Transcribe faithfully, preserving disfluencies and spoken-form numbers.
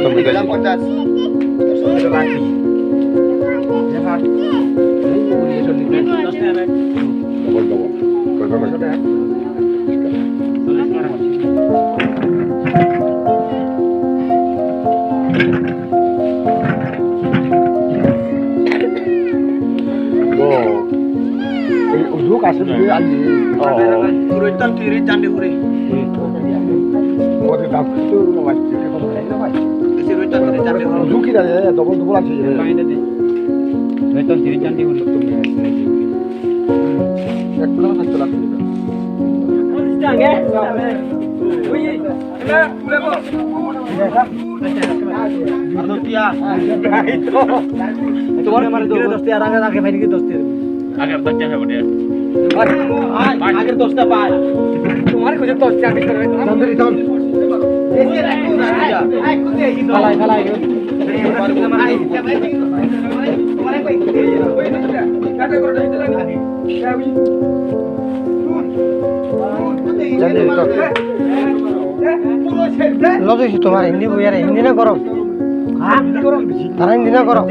Double, double. Double, double. Go. Ei, ujuk asuk dia ani. Oh. Huroi ton tiri jande huroi. Ko de dam tu lo wai. Isi huroi ton tiri jande huroi. Ujuk kira ya, double double asuk ya. Huroi ton tiri jande huroi. Ek pula na chula. তোমার মানে দশ টাকা রাখা রাখে ভাই নাকি দশ টাকা? আগে দশ টাকা উঠে। আগে দশটা পায়। তোমার কাছে দশ টাকা। ফালাই ফালাই। Lojo si tomar hindi bo yare, hindi na gorom. Ha? Tara hindi na gorom.